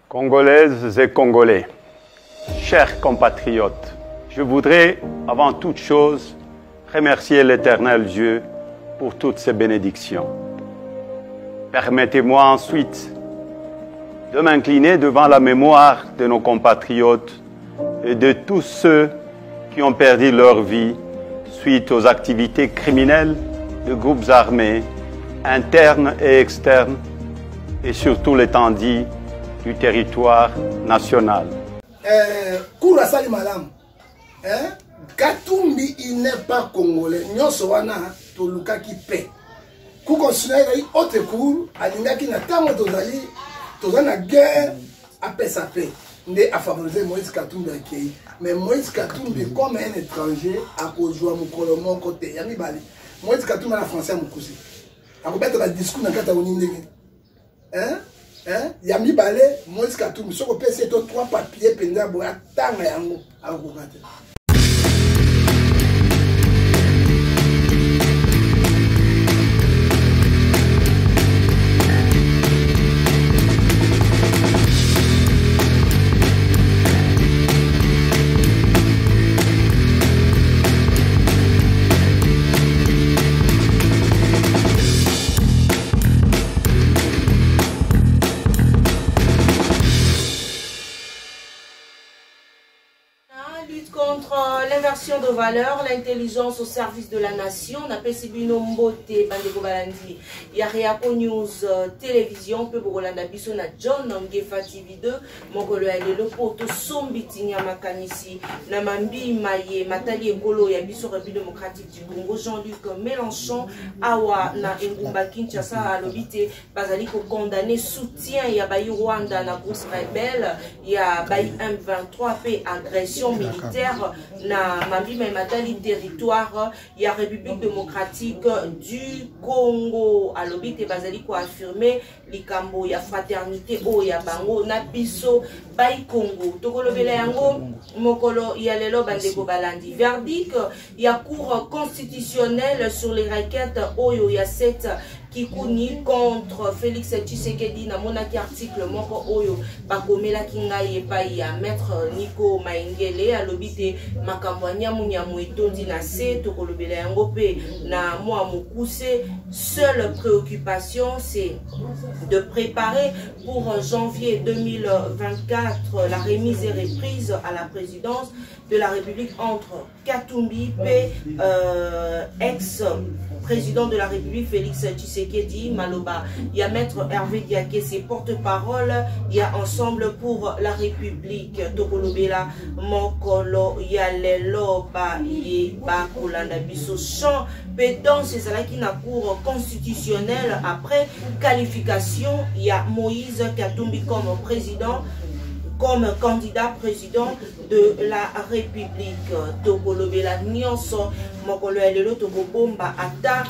Congolaises et Congolais, chers compatriotes, je voudrais avant toute chose remercier l'Éternel Dieu pour toutes ses bénédictions. Permettez-moi ensuite de m'incliner devant la mémoire de nos compatriotes et de tous ceux qui ont perdu leur vie suite aux activités criminelles de groupes armés internes et externes et surtout l'étendue du territoire national. Euh, cour asali malamu hein? Katumbi il n'est pas congolais nyonso wana tolukaki paix cour constitutionnelle ezali haute cour alingaki na ntango tozali toza na guerre apesa paix nde afavorise moïse katumbi akei mais moïse katumbi comme un étranger akozwa mokolo moko te ya mibale moïse katumbi na français ya mokuse akobeta badiscours na kati ya oni ndenge hein? Hein? ya mibale moïse katumbi soki opesi ye to trois papier mpenza boye atanga yango akokoka te. Lutte contre l'inversion de valeur, l'intelligence au service de la nation. Napesi bino mbote bandeko balandi ya Reaco News euh, Télévision mpe bokolanda biso na John Ngefa TV 2 mokolo ya lelo mpo tosombi tinya makanisi na mambi maye matali ekolo ya biso République démocratique du Congo. Jean-Luc Mélenchon awa na engumba Kinshasa alobi te bazali ko condamner soutien ya bayi Rwanda na groupe rebelle ya bayi M23 pe agression militaire na mambi maye matali territoire ya République démocratique du Congo. Alobi te bazali ko affirmer likambo ya fraternité oyo ya bango na biso bayi Congo. Tokolobela yango mokolo ya lelo bandeko balandi. Verdict ya Cour constitutionnelle sur les requêtes oyo ya 7 Kikuni contre Félix Tshisekedi. Namonaki article moko oyo bakomelaki ngai epai ya maître Nico Maengele, alobi te makambo ya nyamunyamu etondi na se. Tokolobela yango mpe na mwa mokuse. Seule préoccupation, c'est de préparer pour janvier 2024 la remise et reprise à la présidence de la République entre Katumbi pe euh, ex président de la République Félix Tshisekedi. Maloba ya maître Hervé Diaké, ses porte-parole ya Ensemble pour la République. Tokolobela mokolo ya lelo ba ye ba kolanda biso chant pe danse ezalaki na cour constitutionnelle après qualification ya Moïse Katumbi comme président, comme candidat président de la République. Tokolobela nyonso mokolo ya lelo, tokobomba ata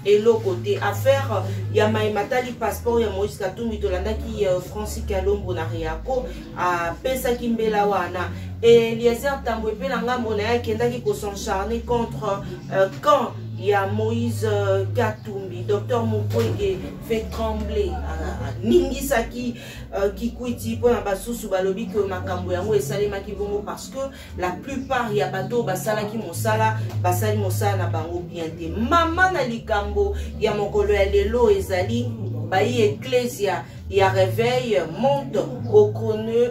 eloko te. Affaire ya mai matali passeport ya Moïse Katumbi, tolandaki euh, Francis Kalombo na Riako apesaki mbela wana. Eliezer Tambwe mpe na ngambo na ye akendaki kosencharner contre euh, camp ya Moïse euh, Katumbi. Docteur Mukwege fait trembler, aningisaki euh, kikwiti mpo na basusu balobi ke makambo yango esalemaki bongo parce que la plupart ya bato basalaki mosala basali mosala na bango bien te. Mama na likambo ya mokolo ya lelo ezali bayi ecclesia ya réveil monte au créneau,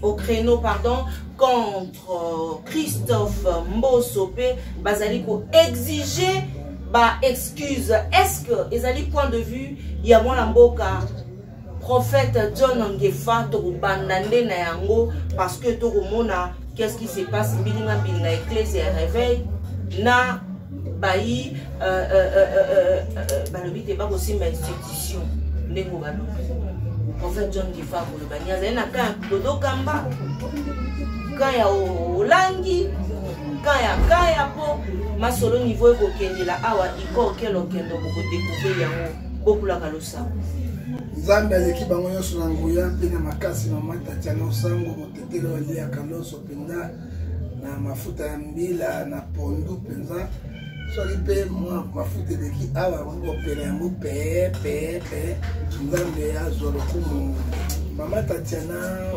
au créneau pardon, contre euh, Christophe Mboso mpe bazali ko exiger ba excuse. Est-ce que ezali point de vue ya mwana mboka prophète John Ngefa? Tokobanda nde na yango parce que tokomona qu'est-ce qui se passe mbilinga mbilinga ecclesia ya réveil na bayi euh, euh, euh, euh, balobi te bakosimba institution ndenge balobi. Prophète John Ngefa akoloba ni azali na camp ya Dodo Kamba, camp ya Olangi, camp ya kaya mpo masolo niveau ekokendela awa iko okelokendo bokodécouvrir yango. Bokulaka losango. Nzambe aleki bango nyonso na nguya mpe na makasi. Mama Tatiana Osango motetele oyo aliaka loso mpenza na mafuta ya mbila na pondu mpenza, soki mpe mwa mafuta eleki awa, akoki kopela yango pe pe pe. Nzambe azwa lokumu. Mama Tatiana,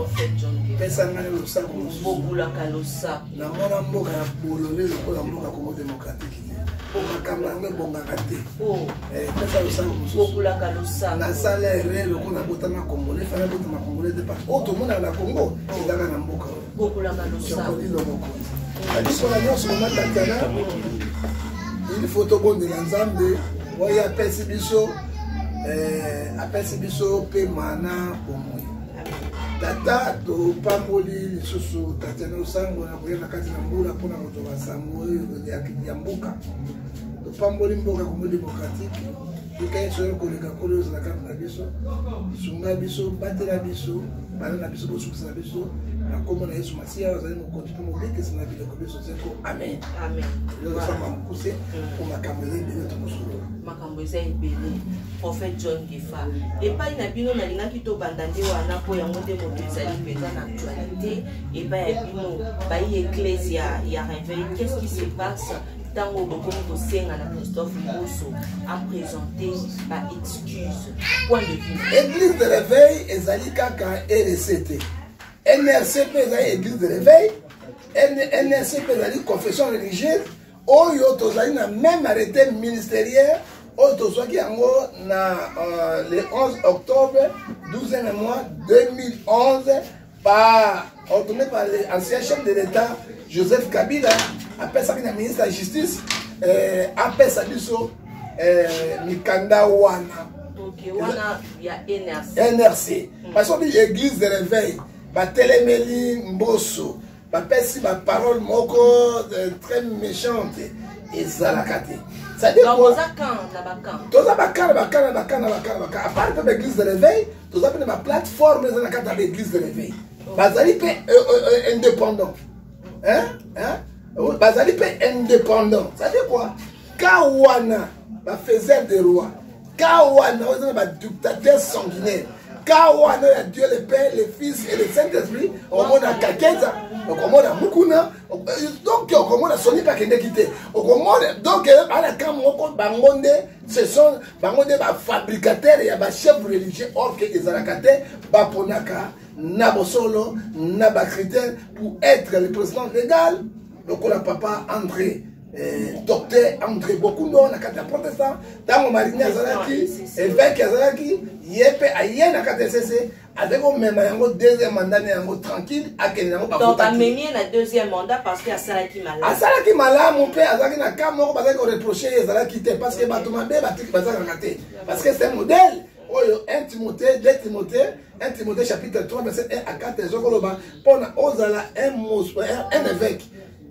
pesa ngai losako mosusu. Bobulaka losako. Namona mboka ya bolole lokola mboka Congo démocratique te. Po makambo yango ebongaka te. Oh. Eh, pesa losako mosusu. Bobulaka losako. Nasala erreur lokola nabotama Congolais, fallait botama Congolais te parce que oyo tomonaka na Congo ezalaka na mboka oyo. Bobulaka losako. Crocodile mokonzi. Na biso na nyonso mama Tatiana, il faut tobondela Nzambe oyo apesi biso eh, apesi biso pema na bomoi. Tata, topamboli lisusu Tatiana Osango na koya na kati na mbula mpona kozwa basango oyo ya mboka. Topamboli mboka Congo démocratique, tika yesu oyo koleka nkolo ozala kati na biso, sunga biso, batela biso, bana na biso, bosukisa na biso na nkombo na Yesu Masiya oyo azali mokonzi mpe mobikisi na bileko biso seko. Amen. Amen. Ezosamba mokuse mpo makambo eza ebele tokosolola. Makambo eza ebele. Prophète John Gefa, epai na bino nalingaki tobanda nde wana mpo yango nde moto ezali mpenza na actualité epai ya bino bayi ecclesia ya réveil. Qu'est-ce qui se passe ntango bokomi kosenga na Christophe Mboso aprésente ba excuse? Point de vue. Église de réveil ezali kaka RC te, NRC mpe ezali église de réveil, NRC mpe ezali confession religieuse oyo tozali na même arrêté ministériel oyo tozwaki yango na le 11 octobre 12e mois 2011 par ordonné par l'ancien chef de l'État Joseph Kabila, apesaki na ministre ya justice apesa biso mikanda wana. Okay, wana ya NRC. NRC. Parce que église de réveil batelemeli Mboso, bapesi baparole moko très méchante, ezalaka te. Toza bakamp na bakamp na bakamp na bakamp na bakamp. Apart mpe baéglise de réveil, toza mpe na baplateforme eza na kati ya baéglise de réveil. Bazali mpe indépendant, bazali mpe indépendant. C'est-à-dire quoi? Ka wana bafaiseur de roi, ka wana oyo eza na badictateur sanguinaire, ka wana ya Dieu le Père, le Fils et le Saint-Esprit, okomona Kakenza, okomona Mukuna, donc okomona Soni mpe akendeki te, okomona donc bana ka moko bango nde ce sont bango nde bafabricateur ya bachef religieux. Or ke ezalaka te, baponaka na bosolo na bacritère pour être le président légal lokola papa André, docteur André Bokundo na kati ya protestant. Ntango Marigny azalaki évêque, azalaki ye mpe aye na kati ya CC, azali komema yango deuxième mandat na yango tranquille, akende yango. Bamemi ye na deuxième mandat parce que asalaki malamu. Asalaki malamu mpe azalaki na cas moko bazalaki koreproche ye ezalaki te, parce que bato mabe bazalaka te, parce que c'est un modèle oyo 1 Timothée, 2 Timothée, 1 Timothée chapitre 3 verset 1 à 4 ezokoloba mpona ozala un évêque,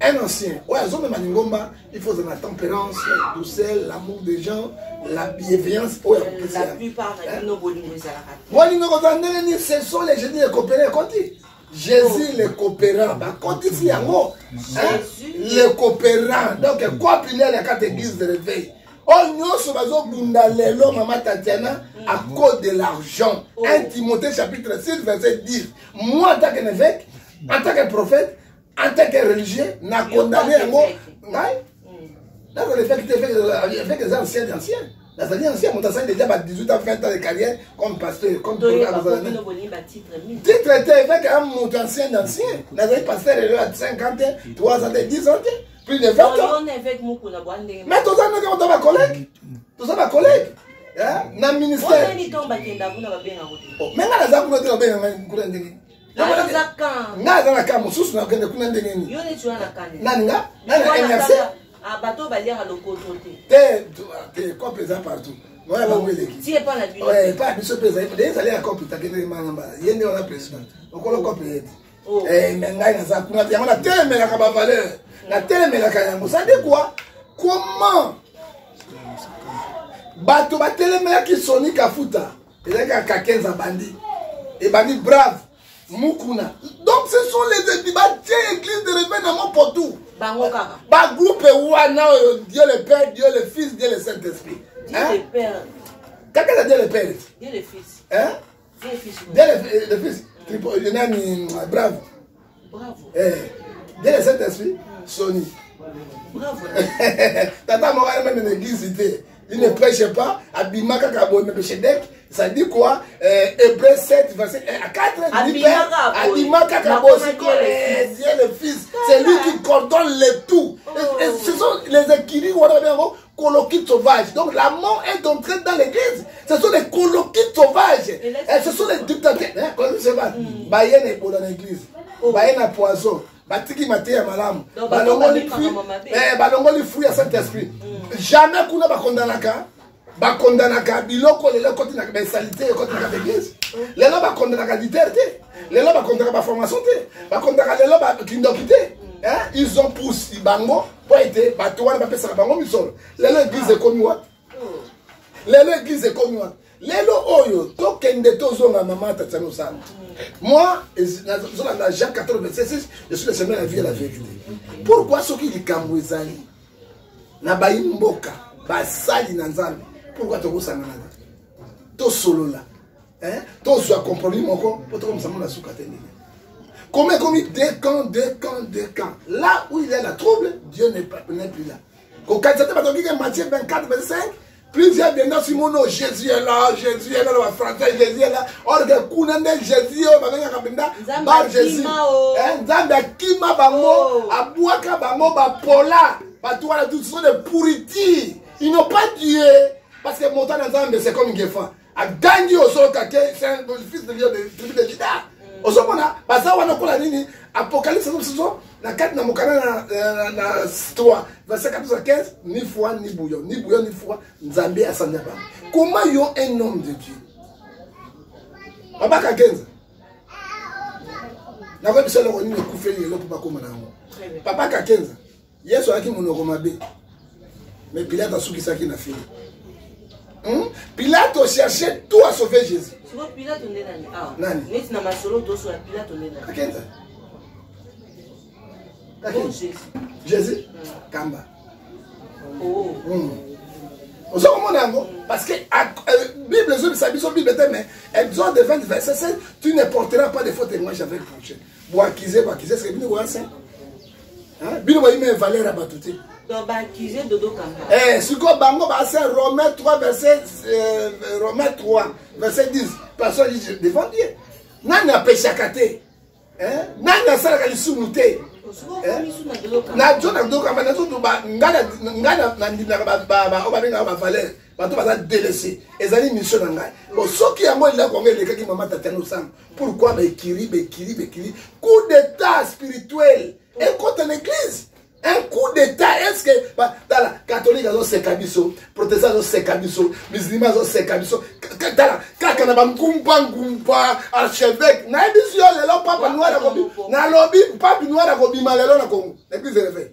un ancien oyo azomema lingomba, il faut ozala na tempérance, douceur, l'amour des gens, la bienveillance oyo akopesa. Bolingo kozala ndenge nini? Ce sont les Jésus le coopérant ekoti, Jésus le coopérant, bakotisi yango le coopérant. Donc quoi, pinele ya kati église de réveil oyo nyonso bazobunda lelo, mama Tatiana, à cause de l'argent. 1 Timothée chapitre 6 verset 10. Moi, en tant qu'évêque, en tant que prophète, en tant que religieux, na condamné yango. Ngai nazala évêque te, évêque eza ancien d'ancien. Nazali ancien, moto asali déjà ba 18 ans, 20 ans de carrière comme pasteur, comme titre te. Évêque a moto ancien d'ancien. Nazali pasteur lelo ya 50, 3 ans, 10 ans te, plus de 20 ans. Mais toza ndenge toza bacollègue, toza bacollègue na ministère. Mais ngai naza kuna te, babenga kuna ndenge ngai aza na ka mosusu, nakende kuna ndenge nini? Nani nga nani na NRC? Bato baliaka lokoto te. Te te, cope eza partout, oya bango eleki epai biso mpe ezali de ezali ya cope takendeki mana mbala ye nde wana président okolo cope ye te. Mais ngai naza kuna te, yango natelemelaka bavaleur, natelemelaka yango. Ça dit quoi? Comment bato batelemelaki Soni Kafuta? Ezalaki kaka Kakenza, bandi ebandi brave Mukuna. Donc ce sont les batie église de réveil na mopotu. Bango kaka. Bagroupe wana oyo Dieu le Père, Dieu le Fils, Dieu le Saint Esprit. Dieu le Père. Kaka eza Dieu le Père. Dieu le Fils. Hein? Dieu le Fils. Dieu le Fils, nani? Brave. Bravo. Eh, Dieu le Saint Esprit, Soni. Bravo. Tata moko wana meme na église te. Il ne prêche pas. Abima kaka boye Melchizedek. Ça dit quoi? Hébreu 7, verset 1 à 4. Abima kaka boye. Dieu le Fils. C'est lui qui coordonne le tout. Oh. Et ce sont les équilibres coloquites sauvages. Donc la mort est entrée dans l'église. Ce sont les coloquites sauvages. Et ce sont les dictateurs. Hein, Baye na ebola na église. Baye na poison. Batiki mateya malamu. Balongoli fruit. Eh, balongoli fruit ya Saint-Esprit. Jamais kuna bakondanaka. Bakondanaka biloko lelo ekoti na basalite ekoti na église. Lelo bakondanaka leader te. Lelo bakondanaka ba formation te. Bakondanaka lelo ba kindoki te. Hein? Ils ont poussé bango po ete bato wana bapesaka bango misolo. Lelo église ekomi wapi? Lelo église ekomi wapi? Lelo oyo tokende tozonga mama Tatiana Osana. Moi, nazolanda Jean 14 verset 6, je suis le chemin, la vie et la vérité. Pourquoi soki likambo ezali na bayi mboka basali na Nzambe, pourquoi tokosangana te? Tosolola, hein? Tozwa compromis moko po tokomisa ngo na suka te ndenge. Comment ekomi deux camps, deux camps, deux camps. Là où il y a la trouble, Dieu n'est plus là. Kokanisa te bato kike Matthieu 24 25, plusieurs viendront sur mon nom, Jésus est là, Jésus est là, le français, Jésus est là. Or que kuna nde Jésus oyo babengaka mpenza bar Jésus. Nzambe akima bango, abwaka bango bapola. Bato wana tous sont des pourritures. Ils n'ont pas Dieu. Parce que moto na Nzambe c'est comme Ngefa. Agangi ozoka ke c'est un fils de lion de tribu de Juda. Ozomona baza wana kola nini Apocalypse biso na kati na mokanda na 3 verset 14 à 15, ni foi ni bouillon, ni bouillon ni foi, Nzambe asanja bango. Comment yo un homme de Dieu? Papa Kakenza. Nakoyebisa eloko nini ekufeli eloko bakoma na yango. Papa Kakenza, Yesu ayaki monoko mabe. Mais Pilate asukisaki na fini. Pilate cherchait tout à sauver Jésus. Pilate nde nani? Ah. Nani? Neti na masolo tosola Pilate nde nani? Kakenza. Bon Jésus. Jésus? Kamba. Oh. Ozo komona yango parce que Bible ezobisa biso Bible te, mais Exode 20 verset 7, tu ne porteras pas de faux témoignage avec prochain. Boakize, boakize, est-ce que bino boya saint? Hein? Bino boyimi valeur ya bato te. Donc baaccuse Dodo Kamba. Eh, sikoyo bango base Romain 3 verset Romain 3 verset 10. Personne dit devant Dieu. Nani apeshaka te? Hein? Nani asalaka lisumu te? Nazo na Dodo Kamba, nazotuba ngai nandimaka oyo babengaka bavaleur, bato baza délaissé, ezali mission na ngai. Bon, soki yango elako yango elekaki mama Tatiana Osanga, pourquoi baekiri baekiri baekiri coup d'état spirituel ekota na église? Un coup d'état, est-ce que tala catholique azoseka biso, protestant azoseka biso, musulman azoseka biso, tala kaka na bangumba ngumba archevêque nayebi biso yo lelo papa noir akobi nalobi pape noir akobima lelo na Congo na église de réveil.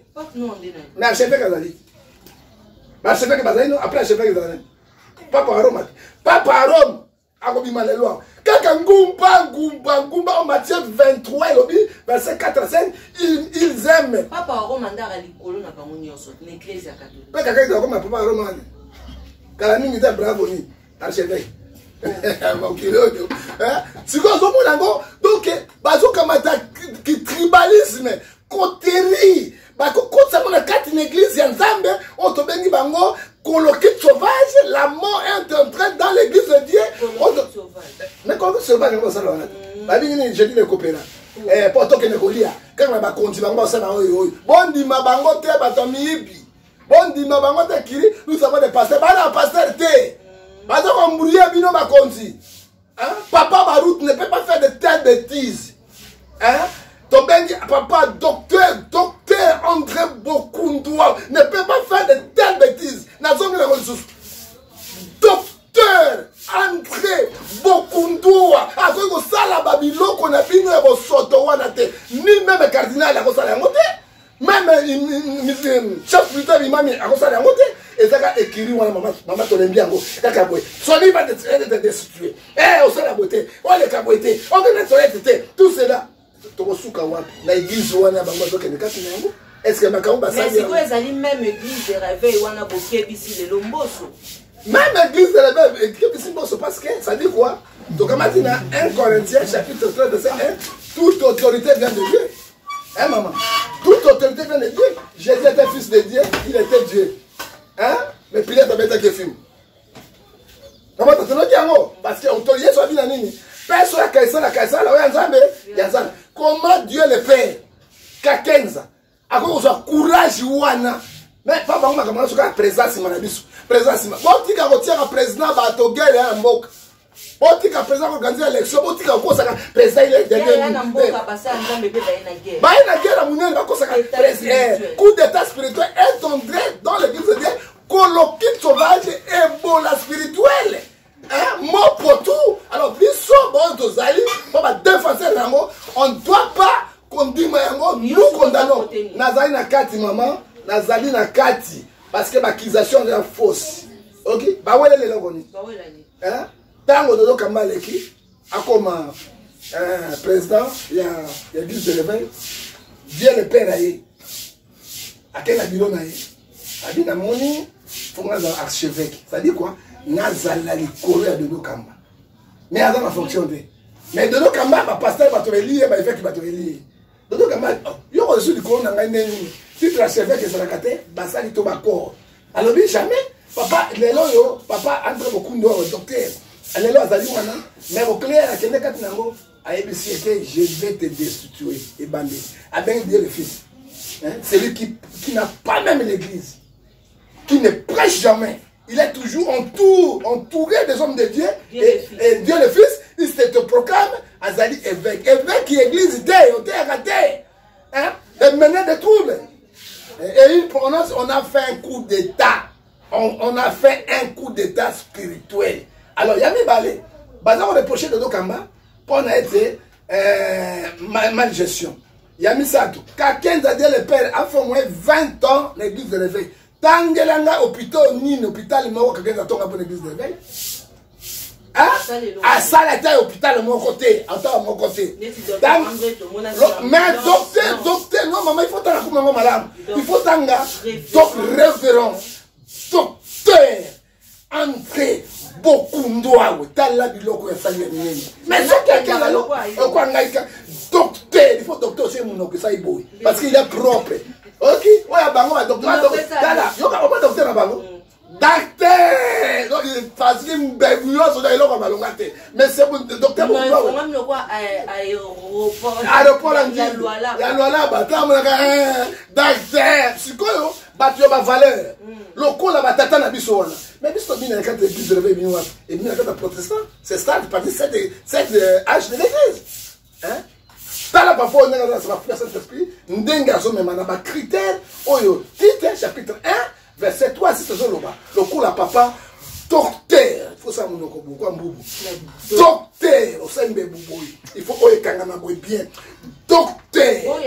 Mais archevêque azali, baarchevêque bazali no après archevêque ezala nani? Papa wa Rome, papa wa Rome akobima lelo awa kaka ngumba ngumba ngumba. O Matthieu 23 elobi verset 4 à 5, ils aiment Papa wa Roma ndaka likolo na bango nyonso na église ya catholique. Mpe kaka ezala koma papa wa Roma wana kala mingi te, bravo ni archevêque mokili oyo sikoyo ozomona yango. Donc bazokamata kitribalisme, coterie, bakokotisa yango na kati na église ya Nzambe oyo tobengi bango coloquite sauvage. La mort est entrée dans l'église de Dieu. Mais coloquite sauvage yango basala wana te, babingi nini? Jeudi lekopela po tokende kolia kaka na bakonzi bango basala oyo oyo. Bondima bango te, bato ya miyibi, bondima bango te. Kiri nous avons des pasteurs, bana ya pasteur te, baza koembrouiller bino bakonzi. Hein? Papa Baruch ne peut pas faire de telles bêtises. Hein? Tobengi papa docteur, docteur André Bokundwa ne peut pas faire de telles bêtises. Nazongi na lisusu. Docteur André Bokundwa akoki kosala babiloko na bino ya bosoto wana te. Ni même cardinal akosala yango te. Même chef militaire imami akosala yango te. Ezaka ekiri wana mama tolembi yango kaka boye. Soni va te destituer. Eh, osala boye te, oleka boye te, okende toilette te. Tout cela tokosuka wapi na église wana bango bazokende kati na yango? Est ce que makambo basali sikoyo ezali même église de réveil wana bokebisi lelo Mboso? Même église de réveil ekebisi Mboso, parce que ça dit quoi? Tokamati na 1 Corinthiens chapitre 13 verset 1, toute autorité vient de Dieu. Hein, maman? Toute autorité vient de Dieu. Jésus était fils de Dieu, il était Dieu. Hein? Mais Pilate abetaki efimbo. Mama tatonoki yango parce que oto Yesu abi na nini? Peso ya Kaisala Kaisala oyo ya Nzambe ya Nzambe. Comment Dieu le Père Kakenza akoki kozwa courage wana mais pa bango makambo nyonso kaka président nsima na biso président nsima botika kotiaka président bato guerre ya mboka botika président koorganize élection botika kokosaka président il est dernier baye na guerre ya monene bakosaka coup d'état spirituel est entré dans l'église de Dieu kolokite sauvage ebola spirituel mopotu. Alors biso boyo tozali mpo badéfenseur yango, on doit pas kondima yango. Nous condamnons. Nazali na kati, mama, nazali na kati parce que baaccusation eza fausse. Ok, bawelele eloko nini? Ntango Dodo Kamba aleki akoma président ya église de réveil, Dieu le Père aye, ake na biro na ye, abi: "Namoni faut nazala archevêque." C'est-à-dire quoi? Nazala likolo ya Dodo Kamba, mais aza na fonction te. Mais Dodo Kamba, bapasteur bato beli ye, baévêque bato beli ye. Dodo Kamba: "Yo kozwi likolo na ngai ndenge nini? Titre archevêque ezalaka te." Basali to baccord. Alobi: "Jamais, papa." Lelo oyo papa André Bokundu oyo, docteur, lelo azali wana, mais boclere akende kati na yango, ayebisi eke: "Je vais te destituer." Ebandeli abengi Dieu le Fils, hein? Celui qui n'a pas même l'église, qui ne prêche jamais, il est toujours entouré des hommes de Dieu. Dieu et, et Dieu le Fils, il se proclame azali évêque, évêque église te, oteyaka te, hein? Et mener des troubles et il prononce: "On a fait un coup d'état, on a fait un coup d'état spirituel." Alors ya mibale, baza koreproche Dodo Kamba mpo na ete mal gestion. Ya misato, Kakenza Dieu le Père a fait au moins 20 ans na église de réveil. Tangelanga hôpital nini, hôpital moko Kakenza tonga mpo na église de réveil. Asala ata hôpital moko te, ata moko te. Mais docteur, docteur, non, mama, il faut tanga kumango malamu, il faut tanga donc révérend docteur André Bokundu awe. Tala biloko esali ya minene, mais soki akenda okwa ngai ka docteur, il faut docteur osie monoko esali boye parce qu'il est propre. Ok, oyo ya bango badocteur, tala, yoka oma docteur na bango, docteur, donc parce que mbebu nyonso na eloko ya malonga te. Mais c'est docteur aéroport ya Lwalaba, tamonaka docteur. Sikoyo bato ya bavaleur lokola batata na biso wana, mais biso tobini na kati ya église de réveil, ebini wapi? Ebini na kati ya protestant. C'est ça, parti sept âge de l'église, hein? Tala papa oyo ndenge aza na bafruit ya Saint Esprit, ndenge azomema na bacritère oyo Tite chapitre 1 verset 3 6 azoloba. Lokola papa docteur, il faut sala monoko bokwa mbubu. Docteur osali mbebu boye, il faut oyo ekangama boye bien. Docteur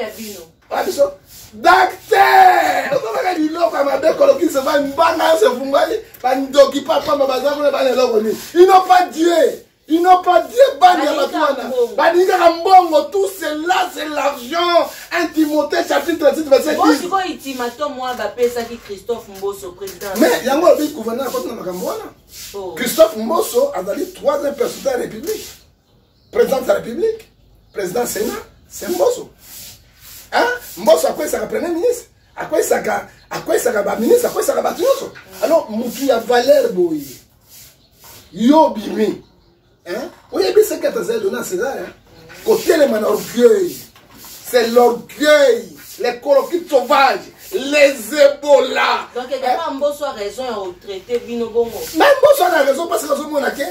biso, docteur ozalaka biloko ya mabe, kolokisa bambanga nyonso efungwani, bandoki papamba baza kuna, bana eloko nini? Ils n'ont pas Dieu, ils n'ont pas Dieu. Bani ya bato wana balingaka mbongo, tout cela c'est l'argent. 1 Timothée chapitre 6 verset 10. Sikoyo ultimatum wana bapesaki Christophe Mboso, président. Mais yango alobi gouverneur akoti na makambo wana. Christophe Mboso azali troisième personne de la République. Président de la République, président Sénat, c'est Mboso, hein? Mboso akwesaka premier ministre, akwesaka baministre, akwesaka bato nyonso. Alors mutu ya valeur boye, yo bimi, oyebi ce que azali donné à César, kotelema na orgueil, c'est l'orgueil, les coloquies sauvages, les Ebola. Donc ekaka Mboso a raison ya kotraite bino bongo? Mais Mboso a raison parce que azomona ke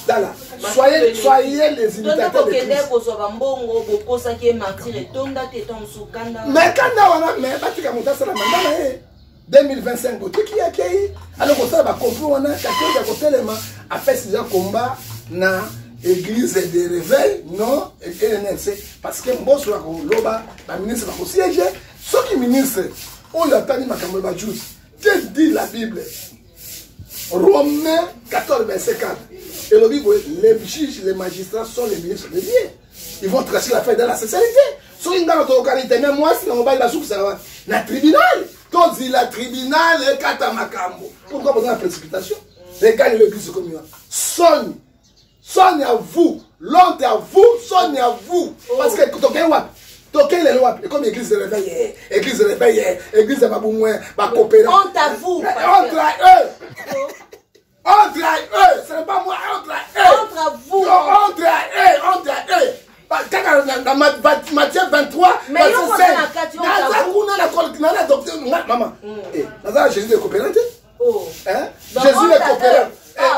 tala, soyez les imitateurs de Christ. Kozwa bambongo bokosaki ye, martyr etonda te, to mosusu kanda. Mais kanda wana, mais batika moto asala manda na ye 2025, botiki ye akei. Alors kosala bacomplot wana, kakei ya kotelema, apesi déjà combat na église de réveil, non ENLC, parce que Mboso akoloba baministre bakosiége. Soki ministre oyo atali makambo ya bajuste, que dit la Bible? Romains 14 verset 4 elobi boye: les juges, les magistrats sont les ministres de Dieu, ils vont tracer l'affaire dans la sincérité. Soki ngaka tokokani te, me mwasi na mobali basukisaka wapi? Na tribunal. Tozila tribunal ekata makambo. Pourquoi boza na précipitation? Rekani l'église ekomi wana. Soni, soni à vous, l'honte à vous, soni à vous, parce que tokei wapi? Tokei lelo wapi? Ekomi église de réveil, église de réveil, église ya babumwe bakopera. Honte à vous. Honte à eux. Honte à eux. Ce n'est pas moi, honte à eux. Honte à vous. Non, honte à eux, honte à eux. Kaka na Matthieu 23 verset 5. Naza kuna na na docteur mama. Eh, naza Jésus de coopérant te. Oh. Hein? Jésus le coopérant.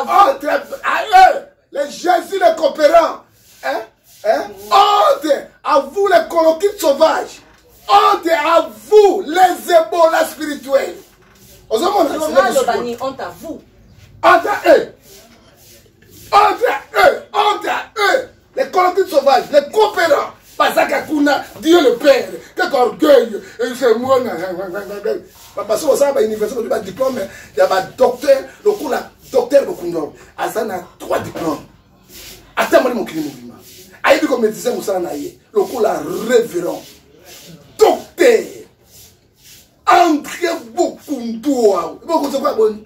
Honte à eux. Les Jésus le coopérant. Hein? Hein? Honte à vous les coloquites sauvages. Honte à vous les Ebola spirituels. Honte à vous. Honte à eux. Honte à eux. Honte à eux. Les coloquites sauvages, les coopérants. Bazaka kuna, Dieu le Père, quel orgueil, c'est moi. Parce que ça, université, ba diplôme, il y a ba docteur, le coup là, docteur Bokundo, azana 3 diplômes. Atamboli mokili mobima. Ayebi ko maîtriser mosala na ye lokola révérend docteur André Bokundua. Bokozwa boni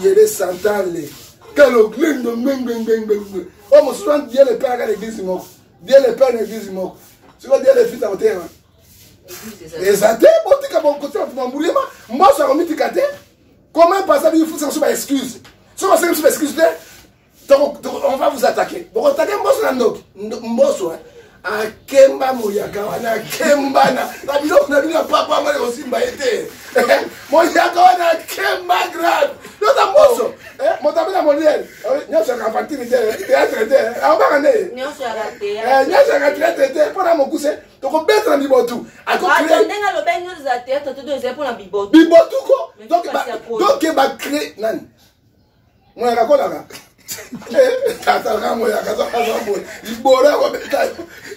yele santale kalo glendo ngengengengenge oyo mosusu wana Dieu le Père aka na église moko, Dieu le Père na église moko, sikoyo Dieu le Fils akoteyema eza te. Botika bokotika bato bambulema. Mboso akomitika te. Comment pasa bifusa biso baexcuse? Soki basengi biso baexcuse te, on va vous attaquer. Bokotake Mboso na ndoki. Mboso akemba moyaka wana, akemba na biloko na bino ya papa wana, kosimba ye te. Moyaka wana akemba grave. Yoza Mboso, moto abena Molière, nyonso yaka aventure te, théâtre te, akobanga nde nyonso yaka théâtre te. Mpona mokuse tokobeta na bibotu. Ndenge alobai, nyonso ya théâtre te, ezali mpona bibotu. Bibotu ko donc bacré nani moyaka kolaka tataka moyaka aza boye libolo akobeta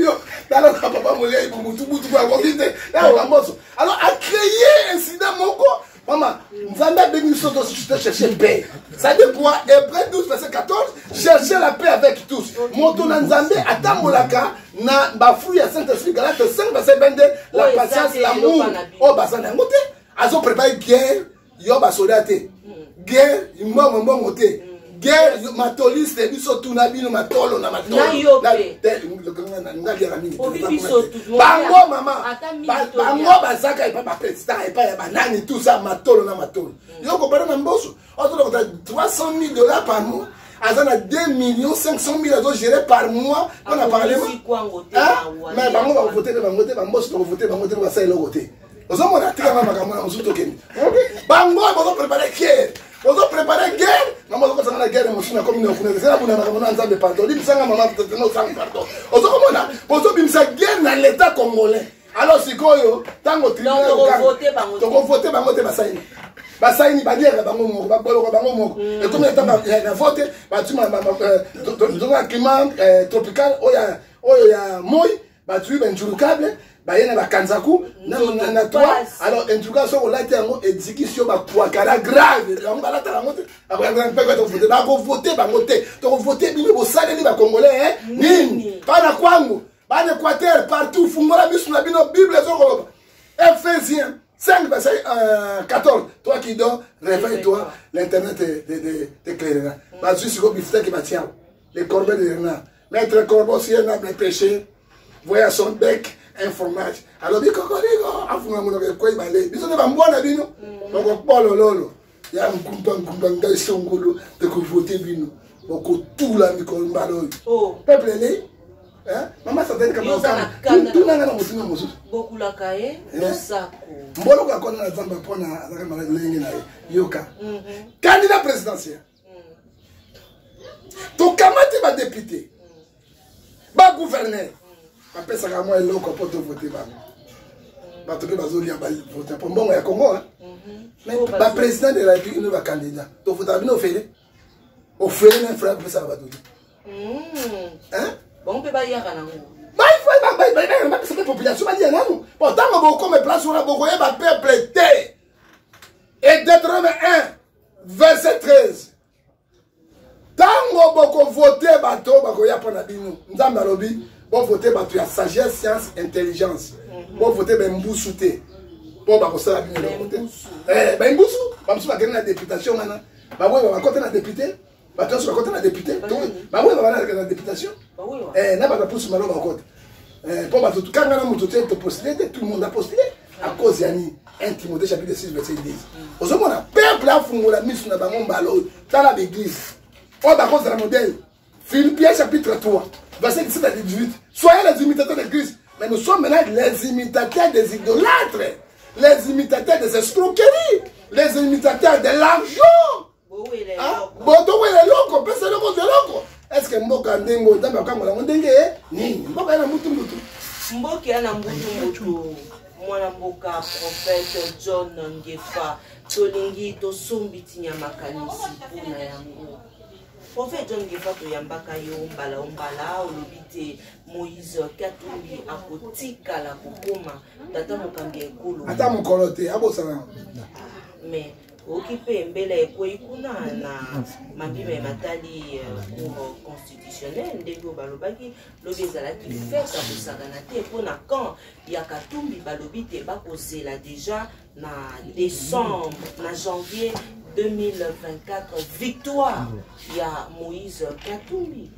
yo. Talaka papa molia ibubutubutu po akoki te nakoka Mboso. Alors acréer incident moko. Mama, Nzambe abengi biso to chercher paix. Ça dit quoi? Hébreu 12 verset 14: cherchez la paix avec tous. Moto na Nzambe atambolaka na bafruit ya Saint Esprit. Galate 5 verset 22: la patience, l'amour. Oyo baza na yango te. Azoprépare guerre, yo basoda te, guerre mbongo mbongo te, guerre matoliste. Biso tuna bino matolo na matolo, ngaliaka mingi. Bango mama, bango bazaka epai baprésident, epai ya banani, tout ça matolo na matolo. Yo kopana na Mboso ozolokota 300 000 $ par mois, aza na 2 millions 500 000 azogérer par mois mpona parlement. Mais bango bakovote mpe bango te. Bamboso tokovote bango te, basala eloko te. Ozomona, tikanga makambo na mosusu, tokende. Bango bozoprépare guerre, bozoprépare guerre. Mama, ozokosanga na guerre mosusu na komi na kuna ezala kuna makambo na Nzambe. Pardon, limbisanga mama, osanga pardon. Ozokomona bozobimisa guerre na l'État congolais. Alors sikoyo ntango tokovote bango te, basaini basaini baliaka bango moko, baboloka bango moko. Ekomi na ntango na vote, batuma toza climat tropical oyo ya moi, bazwi bainjurukable, baye na bakanzaku na toi. Alors injuruka, soki olati yango, ezikisi yo bakwakala grave. Yango balataka yango te. Bakovote bango te, tokovote bino. Bosaleli bacongolais nini? Bana kwangu, bana Équateur, partout, fungola miso na bino. Bible ezokoloba, Ephésiens 5 verset 14: toi qui dors, réveille-toi, l'Éternel t'éclairera. Bazwi sikoyo bifutaki, batia les corbeaux de renard. Maître corbeau, si un arbre péché voyait son bec un fromage, alobi kokoliko, afunga monoko, ekwei bale. Biso nde bambwa na bino, bokopolololo ya nkumba nkumba. Ngai songolo, tokovote bino, bokotula mikolo mbala oyo. Peuple elei. Mama Satani, tunanga na motinga mosusu. Bokulaka ye losako. Mboloko akona na Nzambe mpona azalaka lolenge na ye. Yoka, candidat présidentiel, tokamati badéputé, bagouverneur, bapesaka mwa eloko mpo tovote bango. Bato mpe bazolia, bavote mpo mbongo ya Congo. Mais baprésident de la République no bacandidat, tovotaka bino ofele ofele na frère, bapesaka bato te. Bango mpe bayaka nango. Bapesa mpe population balia nanu. Bon, ntango bokoma place wana, bokoyeba peuple te. Et Deutéronome 1 verset 13: ntango bokovote bato bakoya mpo na bino, Nzambe alobi bovote bato ya sagesse, science, intelligence. Bovote bembusu te, mpo bakosala bino eloko te. Bembusu bamosusu bakende na députation wana, baboyeba bakota na député, bato nyonso bakota na député, baboyeba bana na députation na bato pusu malo bakota. Mpo bato kanga na moto te topostule te, tout le monde a postulé à cause ya nini? 1 Timothée chapitre 6 verset 10. Ozomona peuple afungola miso na bango mbala oyo. Tala baeglise oyo bakozala modèle. Philippiens chapitre 3 verset 17 à 18: soyez les imitateurs de Christ. Mais nous sommes maintenant les imitateurs des idolâtres, les imitateurs des escroqueries, les imitateurs de l'argent. Botowela eloko, pesa eloko, zwa eloko. Est ce que mboka ndenge oyo, Nzambe akangola yango ndenge nini? Mboka ya na mbutu mbutu. Mboka ya na mbutu mbutu. Mwana mboka prophète John Ngefa, tolingi tosombi tinya makanisi mpona yango. Prophète John Ngefa, toyambaka yo mbala o mbala, olobi te Moïse Katumbi akotikala kokoma tata mokambi ya ekolo ata mokolo te, abosana. Mais oyoki mpe mbela ekwei kuna na mabima ya matali cour constitutionnelle, ndenge oyo balobaki lobi ezalaki fête ya kosakana te mpo na camp ya Katumbi. Balobi te bakozela déjà na décembre, na janvier 2024, victoire ya Moïse Katumbi.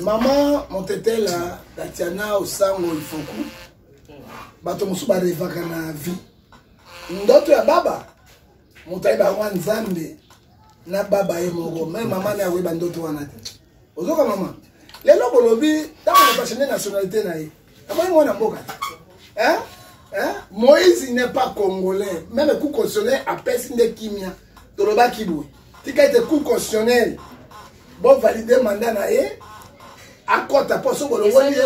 Mama Motetela Tatiana Osango Ifoku, bato mosusu barevaka na vie ndoto ya baba. Moto ayeba yango Nzambe na baba ye moko. Me mama na akoyeba ndoto wana te. Ozoka mama, lelo bolobi ntango moto achange nationalité na ye, akoyi mwana mboka te. Hein? Hein? Moïse n'est pas congolais. Même cour constitutionnel apesi nde kimia. Tolobaki boye, tika ete cour constitutionnel bovalide mandat na ye, akɔta. Mpo soki olongoli ye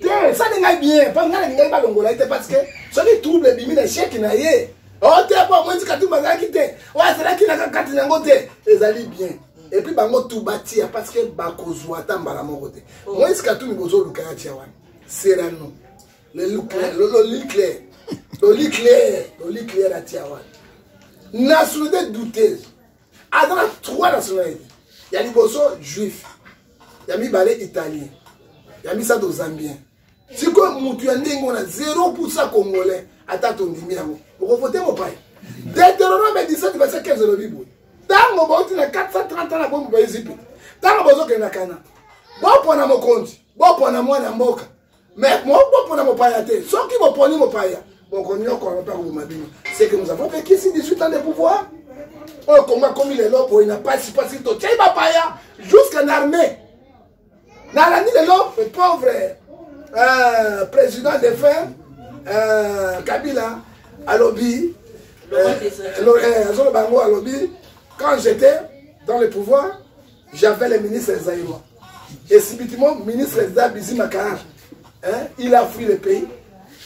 te, esali ngai bien mpo ngai nalingai balongola ye te, parce que soki trouble ebimi na échec na ye o te, mpo Moïse Katumbi azalaki te, oyo azalaki na kati na yango te, ezali bien. Et puis bango tu batia, parce que bakozwa ata mbala moko te. Moïse Katumbi, bozoluka ya tia wana Serano, le clair, loli clair, loli clair, atia wana nationalité douteuse. Aza na trois nationalité: ya liboso juif, ya mibale italien, ya misato zambien. Sikoyo mutu ya ndenge wana, 0 congolais, ata tondimi yango, okovote mopaya? Deutéronome 17 verset 15 elobi boye: ntango bauti na 430 ans na bombu ba Egypte, ntango bozokende na Kana, bopona mokonzi, bopona mwana mboka, mais bopona mopaya te. Soki boponi mopaya, bokonyokola mpe akoboma bino. C'est que nous avons vécu ici 18 ans de pouvoir oyo. Kongo akomi lelo boye na pasi pasi, totiai bapaya jusqu'en armée. Nalandi lelo le pauvre président défunt Kabila alobi, azoloba yango, alobi: quand j'étais dans le pouvoir, j'avais les ministres zaïrois. Et subitement, ministre Bizima Karaha, hein, il a fui le pays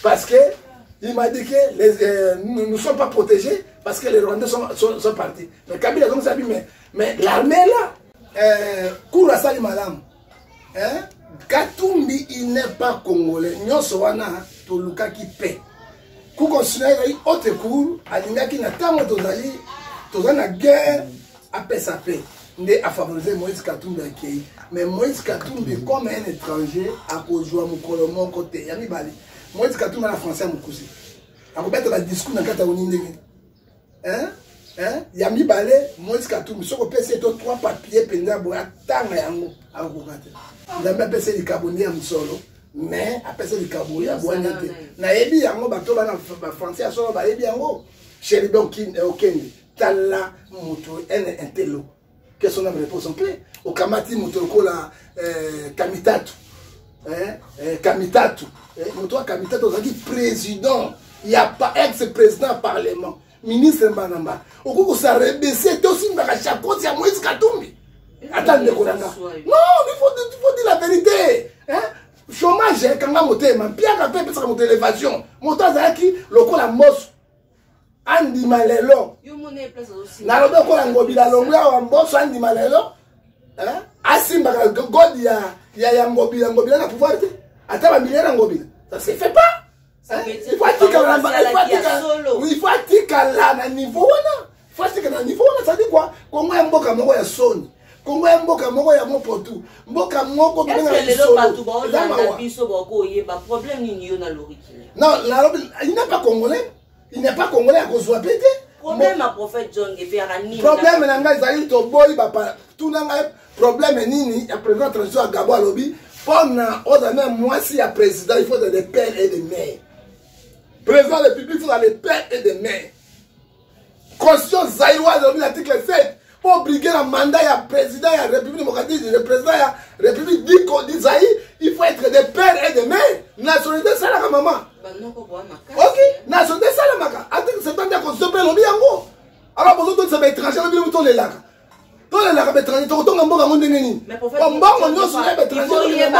parce que il m'a dit que nous ne sommes pas protégés parce que les Rwandais sont partis. Mais Kabila, donc, ça dit, mais l'armée là, cour asali malamu. Hein? Katumbi, il n'est pas congolais. Nyonso wana tolukaki paix. Cour constitutionnelle ezali haute cour, alingaki na ntango tozali toza na guerre, apesa paix nde afavorise Moïse Katumbi akei. Mais Moïse Katumbi comme un étranger akozwa mokolo moko te. Ya mibale, Moïse Katumbi na français ya mokuse, akobeta badiscours na kati ya oni ndenge, hein? Hein? Ya mibale, Moïse Katumbi, soki opesi ye to trois papier mpenza boye atanga yango, akokoka te. Nzambe apesi likabo nde ya mosolo, mais apesi likabo ya bwanya te. Nayebi yango, bato bana bafrançais ya solo bayebi yango. Chérubin Okende, tala moto ene intello, que son âme repose en paix. Okamati moto lokola Kamitatu, Kamitatu, moto wa Kamitatu ozalaki président ya ex président ya parlement, ministre mbana mbana, okoki kosa rebese te, osimbaka chakoti ya Moïse Katumbi? Ata ndeko na nga, non, il faut dire la vérité, hein? Chômage ekanga motema, mpiaka mpe epesaka moto élévation. Moto azalaki lokola Mboso, andima lelo. Nalobi lokola Ngobila longwi awa, Mboso andima lelo asimbaka godi ya Ngobila. Ngobila na pouvoir te, ata bamilliards ya Ngobila, ça se fait pas. Il faut atikala na niveau wana, faut atikala na niveau wana. Ça dit quoi? Kongo ya mboka moko ya soni, Kongo ya mboka moko ya mopotu, mboka moko. Lelo bato baolanda biso bakoyeba problème nini yo na Lorikile? Non, nalobi il n'est pas congolais, il n'est pas congolais, akozwa mpe te. Problème ya prophète John efeyaka nini? Problème na ngai ezali toboyi bapa. Tuna ngai problème nini ya président transition ya Gabo. Alobi Mpona ozala meme mwasi ya président, il faut de père et de mère. Président de la République, il faut de père et de mère. Constitution zaïroise elobi na article 7 mpo obligue na mandat ya président ya République démocratique, le président ya République du Zaïre, il faut être de père et de mère. Nationalité esalaka, mama. Ok, nationalité esalamaka. Article 70 ya constitution mpe elobi yango. Alors bozotondisa baétranger, lobi lobi tolelaka, tolelaka baétranger, tokotonga mboka yango ndenge nini? Mbongo nyonso ya baétranger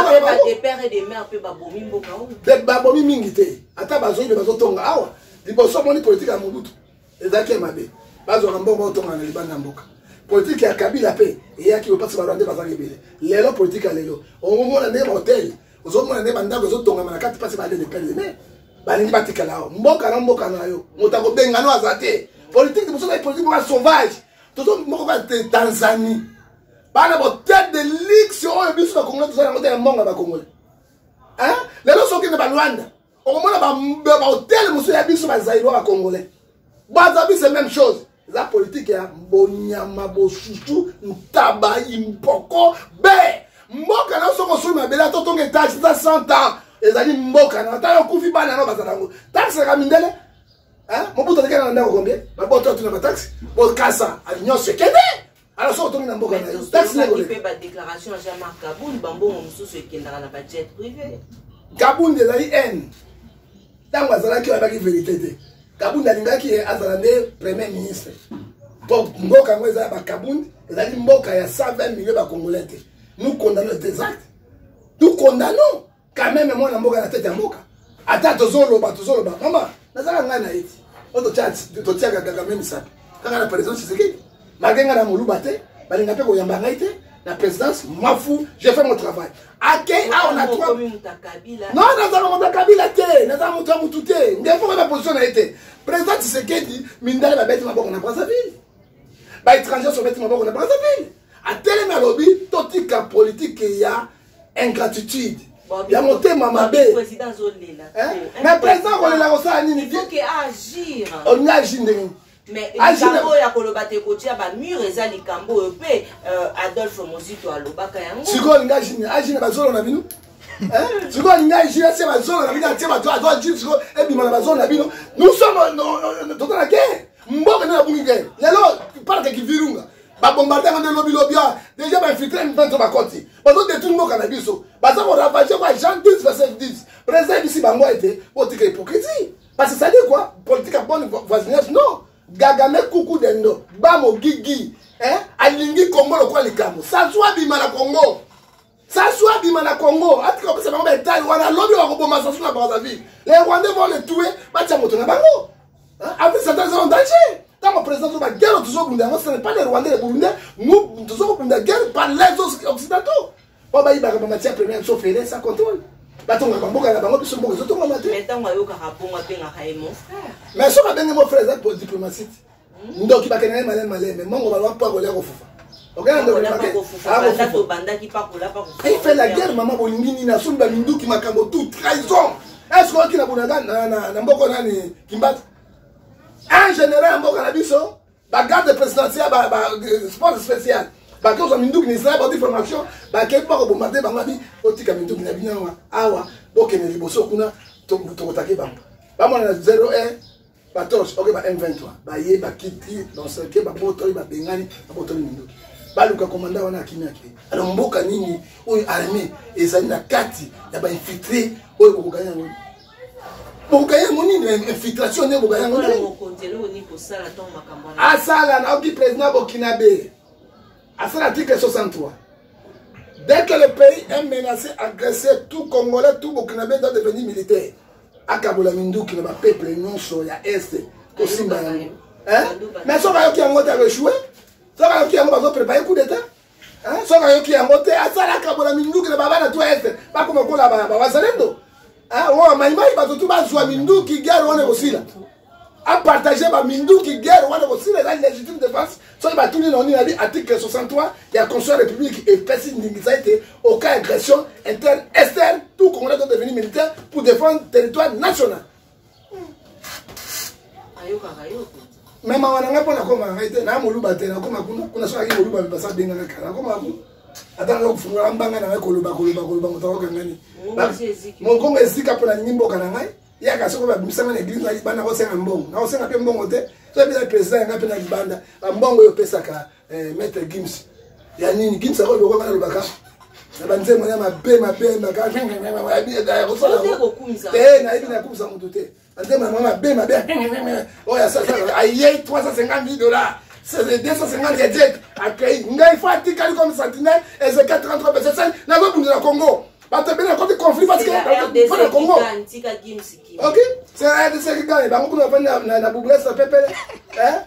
babomi mingi te, ata bazoi mpe bazotonga awa. Liboso omoni politike ya Mobutu ezalaki ya mabe, bazwaka mbongo baotonga na libanda ya mboka. Politike ya Kabila mpe eyaki opasi, barwandais bazalaki ebele. Lelo politike ya lelo, omona ndenge bahotel, ozomona ndenge bandako ezotongama na kati, mpasi balele pele me balingi batikala awa. Mboka na mboka na yo, moto akobengano aza te. Politike mosusu ezali politike moko sauvage. Tozo moko kaka te, Tanzanie bana botel de luxe oyo biso bakongole toza yango te, ya mbongo ya bakongole. Lelo soki okende balwanda, okomona bahotel mosusu ya biso bazairwa, bacongolais baza biso, même chose. Eza politike ya bonyama, bosusu, ntaba, impoko be. Mboka na soki osoli mabele, ata otonga etage eza 100 ans, ezali mboka na ata okufi, bana no bazala yango. Taxe yaka mindele. Mobutu aleki na ndako combien? Baboto atuna bataxe, bokasa nyonso ekende. Alors soki otongi na mboka na yo, taxe nde koleka. Badéclaration ya Jean-Marc Kabund, bambongo mosusu ekendaka na bajet privé. Kabund ezali haine. Ntango azalaki oyo, ayebaki vérité te. Kabund alingaki ye azala nde premier ministre, mpo mboka yango eza ya bakabund, ezali mboka ya 120 millions bacongolais te. Nous condamnons tes actes, nous condamnons quand même. Mwana mboka na tete ya mboka, ata tozoloba, tozoloba, mama, nazala ngai na ye ti oyo totiaka Kagame misapi kaka na président Tshisekedi, malgré ngai na moluba te, balinga mpe koyamba ngai te na présidence. Mafu, j'ai fait mon travail. Akei awa na trois. Non, nazala moto ya Kabila te, nazala moto ya motu te. Nde foko na position na ye te. Président Tshisekedi, mindale babeti maboko na Brazzaville, baétranger so beti maboko na Brazzaville. Atelemi, alobi totika politike ya ingratitude, ya motema mabe. Mais président akolela kosala nini? Olingi agir ndenge? Mais likambo oyo ya koloba te, kotia bamur, eza likambo oyo mpe Adolphe Mozito alobaka yango. Sikoyo olingi agir, agir na bazolo na bino? Sikoyo alingi agir, atie bazolo na bino, atie bato, azo agir sikoyo, ebima na bazolo na bino. Nous sommes toza na guerre, mboka nde nabungi guerre. Lelo parc Virunga babombarde yango nde lobilobi awa déjà bainfiltre 23 bakoti, bazodétruire mboka na biso, baza koravager kwa. Jean 10 verset 10, président ebisi bango ete botika hypocrisie, parce que ça dit quoi? Politique ya bonne voisinage, non. Kagame kuku dendo bamogigi alingi Kongo lokola likambo. Sassou abima na Kongo, Sassou abima na Congo, atika kopesa bango baetali wana. Lobi bakoboma Sassou na Brazzaville, les Rwandais vont le tuer, batia moto na bango. Afrique centrale eza en danger. Ntango président tozoba guerre, tozobunda yango, ce n'est pas les Rwandais, les Burundais. Nous tozokobunda guerre par les Occidentaux po bayibaka bamatière première biso fele sans contrôle, batongaka mboka na bango, biso mboka ezotongama te. Ntango ayokaka bongo, abengaka ye mon frère. Mais soki abengi mon frère, eza diplomatie. Ndoki bakende ye maleme maleme, mongo baloba mpo akolia kofufa. Il fait la guerre, mama. Bolingi nini? Asombi baminduki, makambo tout, trahison. Est ce que oyoki na Bunaga na mboka nani, Kimbata, un général ya mboka na biso, bagarde présidentielle, sport spécial, bake kozwa minduki na Israel, badi formation, bakei mpo bakobombarde bango, abi otika minduki na bino awa awa, bokende liboso kuna, tokotake bango. Bamona na 01 batorche, oke ba M23 baye, bakiti bancercle, babotoli, babengani, babotoli minduki, baluka komanda wana, akimi, ake. Alors mboka nini oyo armée ezali na kati ya bainfiltré oyo? Bokokani yango, bokokani yango nini? Infiltration nde bokani yango nini? Asala naoki président burkinabé asala article 63: dès que le pays est menacé, agressé, tout Congolais, tout Burkinabé doit devenir militaire. Akabola minduki na bapeuple nyonso ya Est, tosimba yango. Mais soki ayoki yango te, akoéchouer. Soki ayoki yango, bazoprépare coup d'état. Soki ayoki yango te, asala akabola minduki na babana to Est, bakoma kola bawazalendo oyo maimai, bato tu bazwa minduki, guerre wana ekosila. Apartage baminduki, guerre wana ekosila. Eza légitime défense. Soki batuni na nini, abi article 63 ya constitution ya république epesi ndingisa ete au cas agression interne, externe, tout Congolais doit devenir militaire pour défendre territoire national. Mais mawa na ngai mpo nakoma na ngai te, naa moluba te, nakoma kuna kuna. Soki aki moluba, basa abengaka kala, nakoma kuna. Ata nga kofungola mbanga na ngai koloba koloba koloba moto akokangani mongongo ezika mpo nalingi mboka na ngai. Yaka soki babimisanga na eglise na libanda nakosenga mbongo, nakosenga mpe mbongo te. Soki mpeza président yanga mpe na libanda, bambongo oyo opesaka eh, maître Gims ya nini? Gims ako loko nga nalobaka na banzembo ya mabe mabe kosala te, nayebi nakumisa motu te. Banzembo na mabe mabe oyo asalaka ayei 350 000 dollars, 250 ya jet akei. Ngai fo atikali comme sentinelle, Ezekiel 33 verset 5. Nazobundela Congo, bato ebele nakoti conflit parce que mpo na Congo. Ok, c'est la RDC qui gagne. Bango kuna bafandi na bubresa pepele,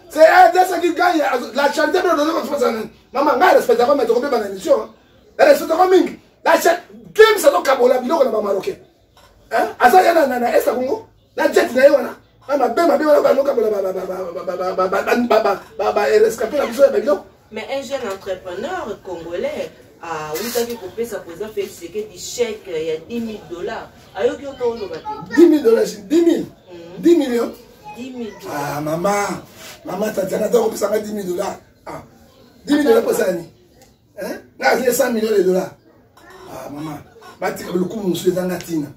c'est la RDC qui gagne. La charité mpe odozo kofasa. Mama, ngai respectaka, mais tokobeba na émission, respectaka mingi la Games azokabola biloko na bamarocain. Aza ya na est Congo na jet na ye wana mabe mabe wana, banokabola barescapé na biso ya babiloko. Mais un jeune entrepreneur congolais awutaki kopesa président Félix Tshisekedi chèque ya 10 000 $. Ayoki yo to oloba te? 10 000 $, 10 000, 10 millions. 10 000. Ah mama, mama Tatiana, ata kopesanga 10 000 $, ah, 10 000 $ posala nini? Nga azali 100 millions de dollars. Ah mama, batika lokumu mosusu ezanga ntina.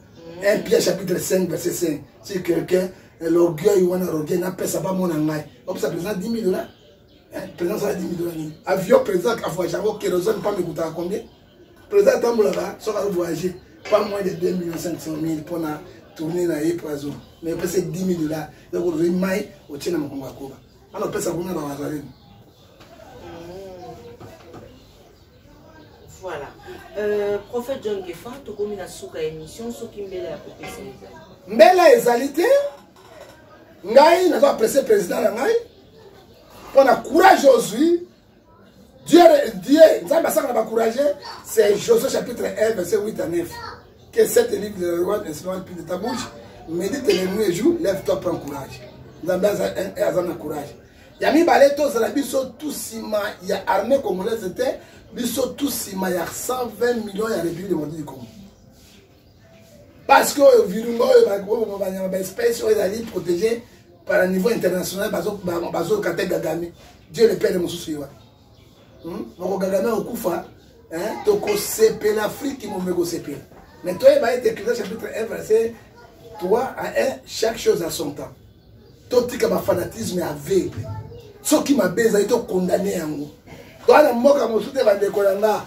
1 Pierre chapitre 5 verset 5: si quelqu'un l'orgueil wana, orgueil napesa bamona ngai, opesa président 10 000 $. Président asala 10 000 $ nini? Avion président avoyage yango, kérosène pamba ekutaka combien? Président atambolaka, soki azovoyage, pas moins de 2 millions 500 000 mpona tourner na ye poison. Mais opesa 10 000 $, donc ozwi mai otie na mokongo ya koba wana, opesa kuna bawazaleni. Voilà. Prophète John Gefa, tokomi na suka émission. Soki mbela ya kopesa ezali? Mbela ezali te. Ngai nazo apprécier président na ngai mpo na courage ozwi. Dieu, Dieu Nzambe asaka na bacourage. C'est Josué chapitre 1 verset 8 à 9: que cette livre de la loi ne s'éloigne plus de ta bouche, médite les nuits et jour, lève-toi, prends courage. Nzambe aza na courage. Ya mibale, tozala biso tu nsima ya armée congolaise te, biso tu nsima ya 120 millions ya République démocratique du Congo, parce que oyo Virunga oyo banyama baespèce oyo ezali protégé par un niveau international, bazoyoka te. Kagame, Dieu le Père mosusu ye wana moko. Kagame okufa, tokosepela, Afrique mome kosepela. Mais toyeba ete Ecclésiaste chapitre 1 verset 3 à 1: chaque chose à son temps. Totika bafanatisme aveugle. Soki mabe ezali, tokondane yango. Toa na mboka mosusu te, bandeko na nga,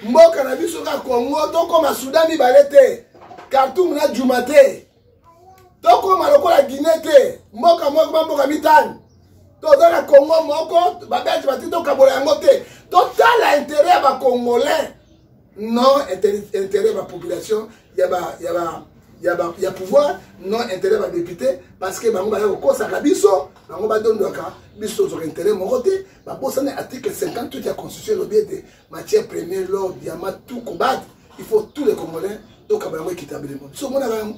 mboka na biso ka Kongo. Tokóma Sudan mibale te, Khartoum na Juma te, tokóma lokola Guinée te, mboka moko bamboka mitano. Toza na Kongo moko, babelge bati tokabola yango te. Totala intérêt ya bacongolais, non intérêt ya bapopulation ya pouvoir, non intérêt ya badéputé, parce que bango baya kokosaka biso, bango badondwaka biso, tozwaka intérêt moko te. Babosani article 58 ya constitution, elobi ete matière première, l'or, diamant, tout cobalt, il faut tous les Congolais tokaba yango équitablement. Biso omonaka yango,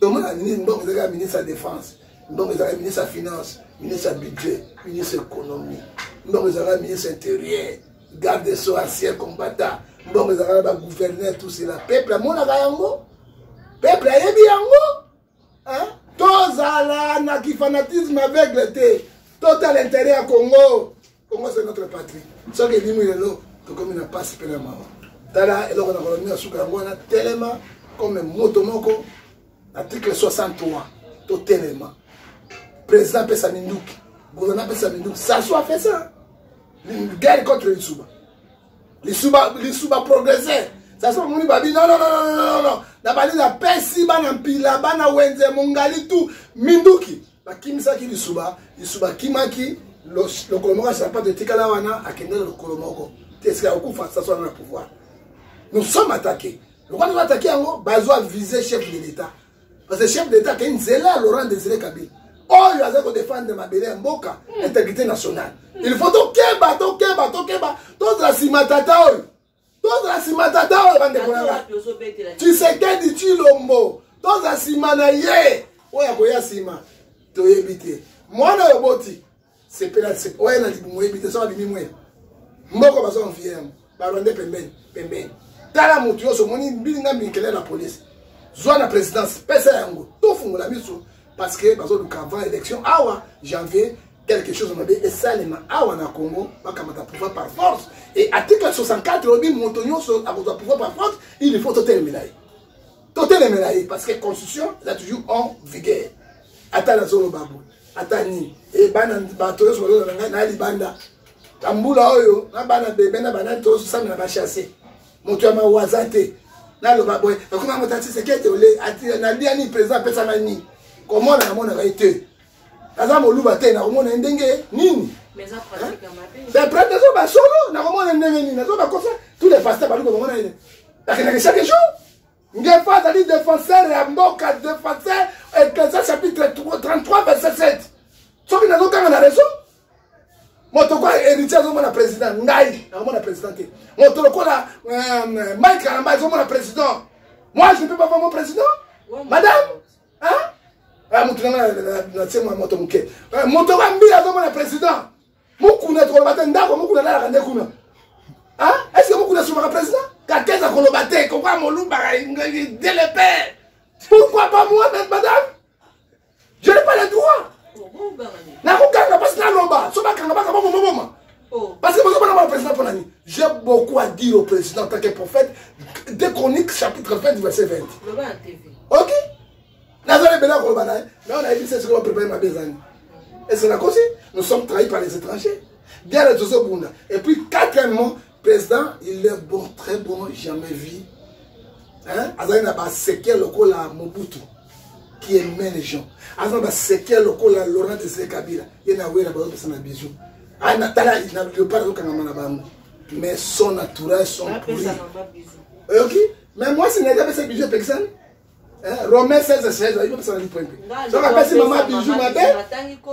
tomona nini? Mbongo ezalaka ministre ya défense, mbongo ezalaka ministre ya finance, ministre ya budget, ministre économie, mbongo ezalaka ministre intérieur, garde des sceaux, ancien combattant, mbongo ezalaka na bagouverneur, tout cela. Peuple amonaka yango, peuple ayebi yango. Tozala na kifanatisme aveugle te, totala intérêt ya Congo. Congo, c'est notre patrie. Soki elimi lelo, tokomi na pasi mpe na mawa. Tala eloko na kolomi na suka yango wana: telema comme moto moko. Article 63, totelema. Président apesa minduki, gouvernement apesa minduki. Sassou a fait ça, guerre contre Lisuba. Lisuba, Lisuba progressé. Sassou amoni babi: non, non, non, non, non, na bali napesi bana Mpila, bana Wenze Mongali, tu minduki. Bakimisaki Lisuba, Lisuba akimaki lokolo moko ya sapato etikala wana, akende na lokolo moko te esika kokufa. Sassou wana na pouvoir, nous sommes attaqués. Lokola tozo attaquer yango, bazwa vise chef de l'État, parce que chef d'État akei nzela ya Laurent Désiré Kabila oyo aza kodefendre mabele ya mboka, intégrité nationale. Il faut tokeba, tokeba, tokeba, tozala nsima tata oyo, tozala nsima tata oyo. Bandeko na nga, Tshisekedi Tshilombo, tozala nsima na ye. Oyo akoya nsima toyebi te. Mwana oyo boti sepela oyo na libumu, oyebi te soki abimi mwela mboko. Baza envie yango, barwandais pembeni pembeni. Tala motu nyonso omoni mbilinga minkele na police, zwa na présidence, pesa yango, tofungola miso, parce que bazoluka avant élection awa janvier. Quelque chose mabe esalema awa na Congo, bakamata pouvoir par force. Et article 64 elobi moto nyonso akozwa pouvoir par force, il faut totelemela ye. Totelemela ye parce que constitution eza toujours en vigueur. Ata nazoloba boye, ata nini, e bana bato nyonso bazoloba na ngai na libanda na mbula oyo na bana bebe na banani tozosambela bachasse moto ya mawa aza te. Naloba boye, nakoma moto ya Tshisekedi ole nalia nini? Président apesanga nini? Komona namonaka ye te, naza moluba te, nakomona ye ndenge nini? Prêtre azoba solo, nakomona ndenge nini? Nazoba kosa. Tous les pasteurs baluka komona ye, bakendaka chaque jour. Ngefa azali défenseur ya mboka, défenseur. Ecclésiaste chapitre 33 verset 7. Soki nazokanga na raison, moto kwa Héritier azomona président, ngai nakomona président te. Moto lokola Mike Kalamba azomona président, moi je ne peux pas voir mon président, madame, hein? Moto nanga natie mwa moto moke. Moto kwa Mbi azomona président, Mokuna tokoloba te. Ndako Mokuna alalaka nde kuna. Est ce que Mokuna asumaka président? Kakeza koloba te kokwa molubaka dele père. Pourquoi pas moi, madame? Je n'ai pas le droit. Nakokanga mpasi, naloba so bakanga baka bomoboma parce que bozobana bana président mpona nini? J'ai beaucoup à dire au président en tant que prophète. 2 Chroniques chapitre 20 verset 20. Ok, nazali ebele ya koloba na ye, mais on ayebi se soki baprépare mabe ezani. Est ce que nakosi? Nous sommes trahis par les étrangers, bien les tozobunda. Et puis quatrièmement, président, il est bon, très bon, jamais vu, hein? Azali na baseke lokola Mobutu qui aimait les gens, aza na baseke lokola Laurent Désiré Kabila. Ye na wela bazopesa na bisou. Tala na léopard azokangama na bango, mais son entourage sont pourris. Oyoki? Mais mwasi na ye apesa bisou, epekisani. Romain 16 16, ayi kopesa na lipwempe. Soki apesi mama bijou mabe,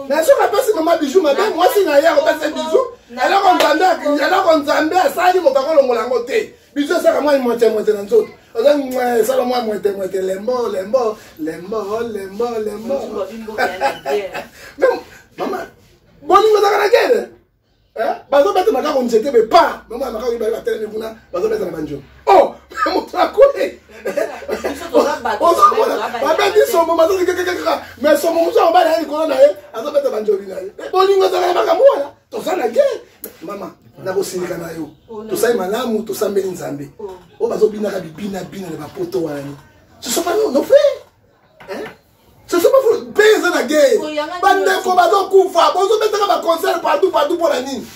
mais soki apesi mama bijou mabe, mwasi na ye akopesa bijou. Eloko Nzambe, eloko Nzambe asali, moto akolongola yango te. Bijou esaka mwa mwete mwete na nzoto, oza esala mwa mwete mwete, lembo lembo lembo lembo lembo. Mama, bolingo ezaka na guerre. Bazobeta makako nzete be pa mama makako mibale batelemi kuna, bazobeta na banjo. Oh, moto akwe, ozomona babeti somo, bazoli kekekeka, mais somo mosu akobala ye likolo na ye, azobeta banjobi na ye. Bolingo ezalaka na makambo wana. Toza na guerre, mama. Nakosilika na yo. Tosali malamu, tosambeli Nzambe. Oyo bazobinaka bibina bina na bapoto wana, ce sont pas nos frères, hein? Ce sont pas mpe eza na guerre, bandeko bazokufa, bozobetaka baconcert partout partout mpo na nini?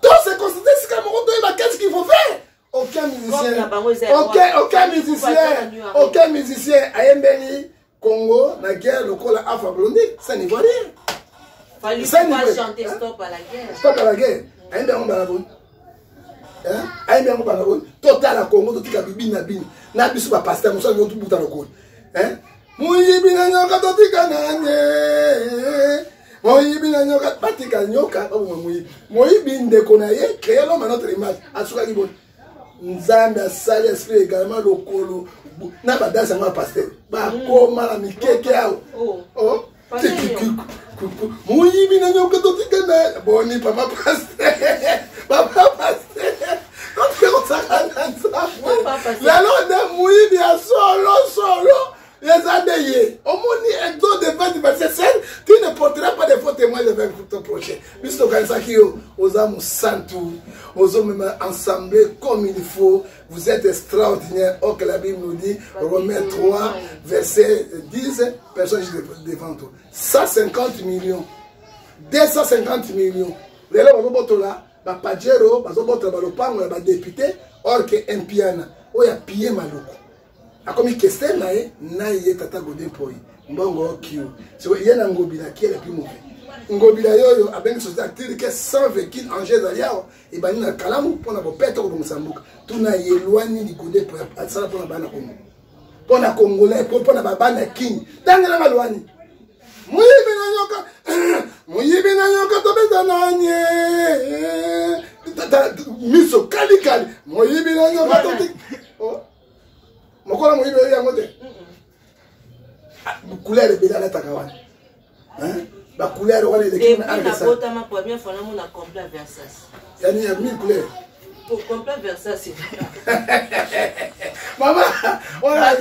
To se concentre esika moko, toyeba qu'est-ce qu'il faut faire. Aucun musicien, aucun musicien, aucun musicien ayembeli Congo na guerre lokola Alpha Blondy. Ça ne vaut rien. Ça ne chanter stop à la guerre. Stop à la guerre, ayembi yango mbala boni? Ayembi yango mbala boni? Totala Congo, totika bibina bini na biso. Bapasteur mosu alingo tubuta lokolo moyibi na nyoka, totika nanye moyibi na nyoka, batika nyoka, baboma moyibi. Moyibi ndeko na ye, créer l'homme à notre image, asukaki boni? Nzambe asali esprit également lokolo na badanse yango ya pasteur, bakoma na mikeke awa. Moyibi na nyoka, totika na boni. Papa pasteur, papa pasteur, totika kosaka na Nzambe. Lelo nde moyibi ya solo solo eza nde ye. Omoni Exode 20 verset 7: tu ne porteras pas de faux témoignage avec ton prochain. Biso tokanisaki yo oza mosantu, ozomema ensemble comme il faut, vous êtes extraordinaire. Or que la Bible nous dit, Romains 3 verset 10, personne devant toi. 150 millions, 250 millions, lelo bazobotola bapajero, bazobotola balopango ya badéputé. Or que Mpiana oyo apie Maluku akomi kester na ye na ye tata Godé Mpoyi, mbongo kiu siko ye na Ngobila qui est le plus mauvais. Ngobila ye oyo abengi société active ke sans véhicule engin ezali awa, ebandi na kalamu mpona bopete kobongisa mboka. Tuna ye lwa nini Godé Mpoyi asala mpona bana Kongo, mpona Congolais, mpona babana Kini? Tangelanga lwani. Moyibi na nyoka, moyibi na nyoka, tobeta nanye miso kalikali, moyibi na nyoka toti mokolo moyibi oyo yango te. Couleur ebele alataka wana, bacouleur wana eleki. Nabotama, première fois namona complet Versace. Yani ya mille couleur. Complet Versace. Mama, wana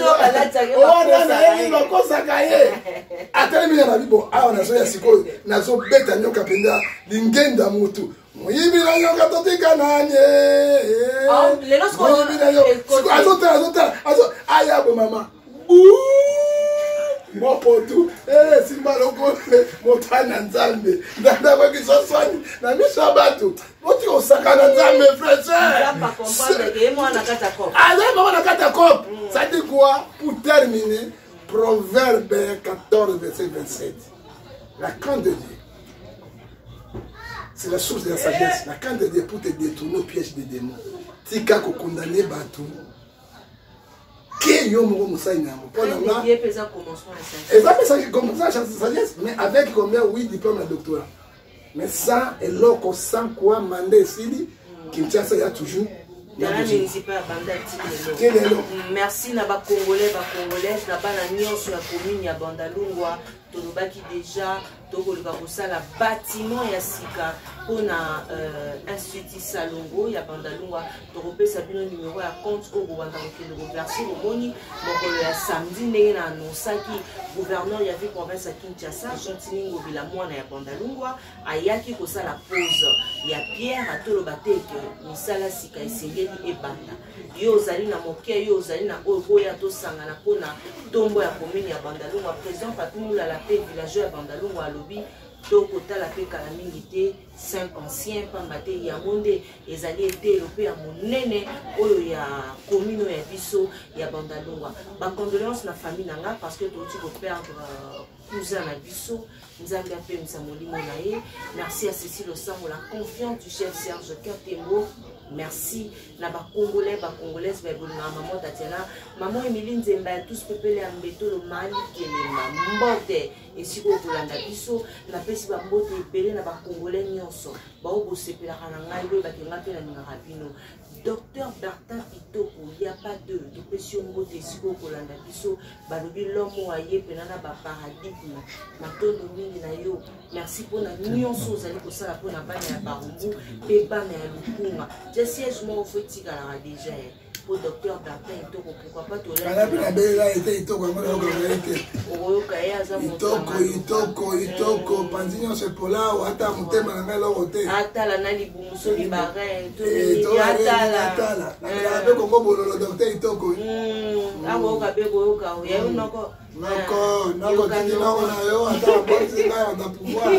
nayebi bakosaka ye. Atelemi na bibo awa nazoya sikoyo, nazobeta nyoka mpenza lingenda mutu. Moyibi na nyoka totika nani? Oh, lelo sikoyo Moyibi na nyoka. ekoti. Sikoyo azotala, azotala, azo aya bo mama. Mopotu eh, simba lokole motali na Nzambe. Nzambe akoki soswani na miso ya bato. Boti kosaka na Nzambe frère. Nzambe acomprendre ke ye mwana na kati ya cope. Aza mama na kati ya cope. Ça dit quoi? Pour terminer, Proverbe 14, verset 27. La crainte de Dieu, c'est la source de la sagesse. La crainte de Dieu pour te détourner au piège des démons. Tika ko condamner bato. Ke yo moko mosali na yango. Mpo na nga, Ye mpe eza commencement ya sagesse. eza mpe commencement ya sagesse, mais avec combien? 8 diplômes ya doctorat. Mais sans eloko, sans quoi, mandat esili, Kinshasa ya toujours. Tala municipal ya Banda ti lelo. Ti lelo. Merci na ba Congolais, ba Congolaises, na bana nyonso ya commune ya Bandalungwa. Tolobaki déjà tokoluka kosala bâtiment ya sika mpona institut Salongo ya Bandalungwa. Tokopesa bino numéro ya compte oyo bobanda kokende koverser. Bomoni mokolo ya samedi ndenge na annonçaki gouverneur ya ville province ya Kinshasa Gentiny Ngobila mwana ya Bandalungwa ayaki kosala pose ya pierre. Atoloba te ke misala sika esengeli ebanda. Yo ozali na moke, yo ozali na oyo, boya tosangana mpona ntombo ya commune ya Bandalungwa. Président Papi Mulala mpe villageois ya Bandalungwa alobi tokotala mpe kala mingi te 5 ancien, pamba te yango nde ezali etelo mpe ya monene oyo ya commune oyo ya biso ya Bandalungwa. Ba condoléances na famille na nga parce que touti koperdre cousin na biso. Nzambe apemisa molimo na ye. Merci à Cécile Osango, la confiante du chef Serge Katembo. Merci na ba Congolais, ba Congolaises, ba bolingaka maman Tatiana, maman Emilie Nzemba ya tous pepele ya Mbetolo Mali Kelemba. Mbote esika okolanda biso, napesi ba mbote ebele na ba Congolais nyonso. Bao bosepelaka na ngai, boyebaki ngai mpe nalingaka bino. Docteur Bertin Itoko, y a pas deux. Topesi yo mbote esika okolanda biso. Balobi l'homme oyo aye pena na ba paradigme. Matondo mingi na yo. Merci mpona nyonso ozali kosala mpona bana ya Barumbu mpe bana ya Lukunga. Tia siège moko fo etikalaka déjà ye. Po Docteur Bertin Itoko, pourquoi pas tolanda. Kala mpe nabelela ete Itoko yango nayoka ye te. Okoyoka ye aza moto ya Itoko, maloba. Itoko, Itoko, panzi nyonso epola awa, ata motema na ngai eloko te. Atala na libumu soki barin to Eh, nini, to barin, atala. atala. Namelaka mpe kongo bololo, Docteur Itoko. Akoyoka mpe koyoka ya yo noko. Noko, noko, Yoka tiki noko. noko na yo, ata abotisi ngai na pouvoir.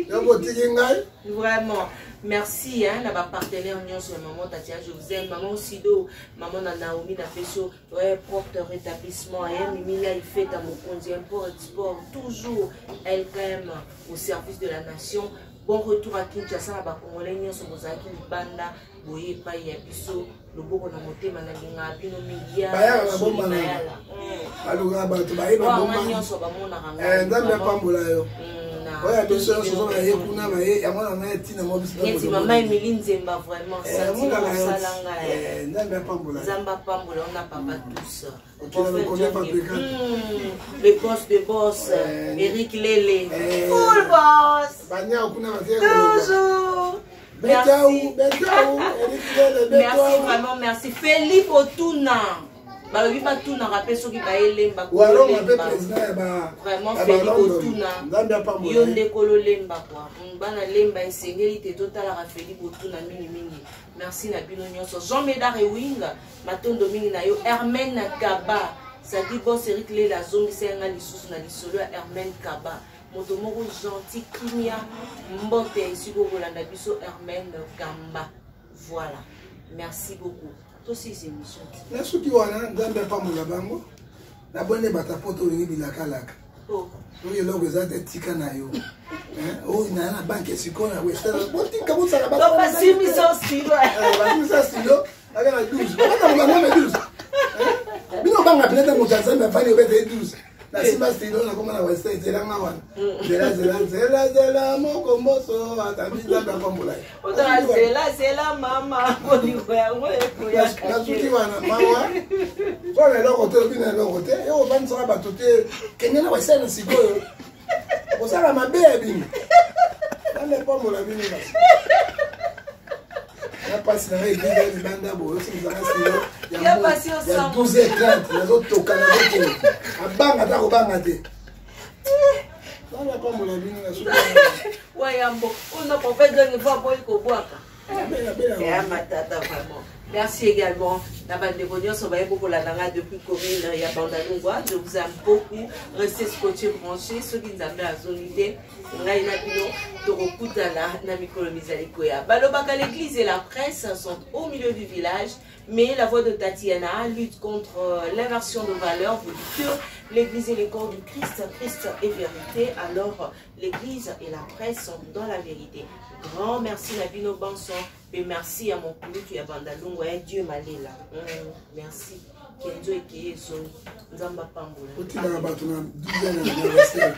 Yo botiki ngai. Vraiment, merci hein, na ba partenaire nyonso ya maman Tatiana, je vous aime. Maman Sido, maman na Naomi na Peso, ouais, propre rétablissement, hein, Mimi là, il fait à Mokonzi, import export, toujours LKM au service de la nation. Bon retour à Kinshasa na ba Congolais nyonso bozalaki libanda, boye epai ya biso, loboko na motema na linga bino mingi ya Bayaka na Soli bomba na Bayala. Balukaka bato baye Oyo anga babomba. nyonso bamonaka ngai, Eh, Nzambe vraiment. apambola yo. Na Oyo ya biso nyonso bino ozo na ye kuna baye, yango na ngai etina mwa biso na neti bozo mama bozo. Emilie Nzemba, vraiment, Eh, sentiment monaka yo. osala ngai. Eh, Nzambe apambola yo. Nzambe apambola yo na papa tous. Ok, Prophète na lokola John paprika. Le boss de boss, Eh, Eric Lele. eh, Full boss. Banyao kuna batie koloba. Toujours. Betaou, Merci. Betaou, Eric Lele, Merci Betaou. vraiment, merci. Philippe Otuna. Balobi batunaka mpe soki bayelemba Walonga mpe kololemba. président ya ba Vraiment, ya ba Félix London. Otuna. Nzambe apambola Yo ye. nde kololemba kwa. Bana lemba esengeli te totalaka Félix Otuna mingimingi. Merci na bino nyonso. Jean Médard Ewinga, matondo mingi na yo. Hermène Kaba, Sadi Boss Eric Lele azongisa yanga lisusu na lisolo ya Hermène Kaba. Moto moko gentil, kimia, mbote esika okolanda biso Hermène Kamba. Voilà. Merci beaucoup. Tosi émission. Na soki wana Nzambe apambola bango. Nabone bato poto olingi bilakalaka. Oh. Oyo eloko eza te, tika na yo. Hein? Oyo na na banque sikoyo na Western. Botika bosala bato Donc, wana basimisa stylo. Eh, basimisa stylo, aka na 12. Bakata moto na 12. Hein? Bino banga peut-être moto ya Nzambe afandi obeta ye 12. Nasimba stylo nakoma na Western, zela nga wana. Zela, zela, zela, zela, moko mboso, ata Nzambe apambola ye. Ozala zela, zela, mama, bolingo yango ekoyaka te. Nasuki wana, mawa. So na eloko te, obi na eloko te. Yo ofandisaka bato te. Kende na Western sikoyo. Kosala mabe ya bino. Nzambe apambola bino basi. Na pasi na ngai eglise ya libanda boye, osimisaka stylo ya Ya mo- pasi ya osango. 12h30, nazotoka, nazokende. Abanga ata kobanga te. Nzambe apambola bino na suka. Wayambo oyo prophète John Evo aboyi kobwaka. Ya matata vraiment. Merci également na bandeko nyonso baye bokolanda nga depuis commune ya Bandalungwa. Je vous aime beaucoup. Restez scotché branché soki Nzambe azongi te ngai na bino tokokutana na mikolo mizali koya. Balobaka l'église et la presse sont au milieu du village. Mais la voix de Tatiana lutte contre l'inversion de valeurs, vous dit que l'église est le corps du Christ, Christ est vérité, alors l'église et la presse sont dans la vérité. Grand merci na bino banso et merci à mon kulutu ya Bandalungwa ya Dieu Malela. Merci. Kenzo ekeye ezongi. Nzambe apambola. Otikaka bato na 12 na western.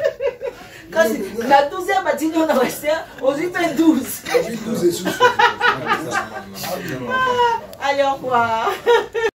Kasi na 12 heures batindi yo na western, ozwi mpe 12. Ozwi 12 esusu. Allez, au revoir.